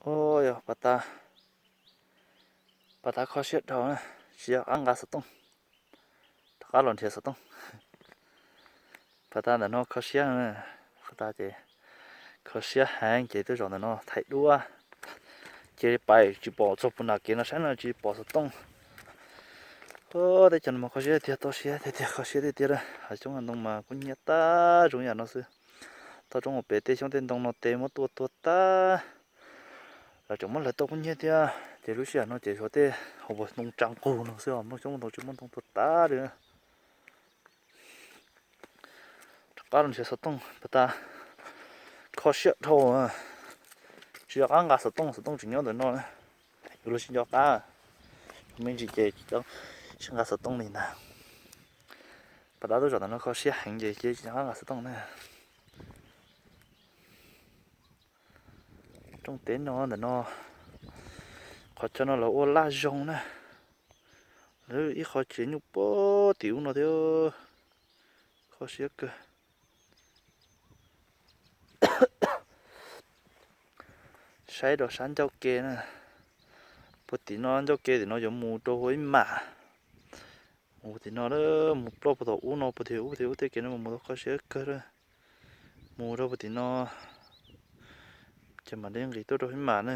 Yog pas tas, pas tas kho siab dhau, tsis nco qab nqa xov tooj, rov qab los nrhiav xov tooj. Pas tas ntawm no kho siab, pas tas ces kho siab heev ces tuaj zaum ntawm no thaij duab. Ces pais tsis pom txog puag nram kev no saib no tsis pom xov tooj. Teb chaws no mas kho siab tiag, toj siab tiag tiag, kho siab tiag tiag. Hav xyoob hav ntoo mas kub hnyiab tag zoo yam no xwb. Toj roob hauv pes tej xyoob tej ntoo no tes muab tua tuag tag. Lawv tseem muab hlawv tau kub hnyiab thiab ces lub sij hawm no ces xyov tej hauv paus ntoo tsa nqug no xwb, muab xyoob muab ntoo tsis muab ntoo tuag tag li. Rov qab los nrhiav xov tooj, pas tas kho siab dhau, tsis nco qab nqa xov tooj, xov tooj tseem nyob ntawm no. Yuav luag tsis nco qab, yuav me ntsis ces tsis nqa xov tooj li ntag. Pas tas tuaj zaum ntawm no kho siab heev ces cia tsis nco qab nqa xov tooj na. Rooj teb no ntawm no, qhov chaw no lawv ua laj zoo na. Lawv ib qho tsev nyuj puag tim ub no thiab, kho siab kawg. Saib rau sab ncauj ke na, puag tim no ncauj ke tim no yuav mus rau hauv ib mam, mus tim no, mus ploj puag tom ub no, puag tim ub, puag tim ub tej kev no mus tau kho siab kawg. Mus rau puag tim no ces mam li nqis tuaj rau hauv ib mam na.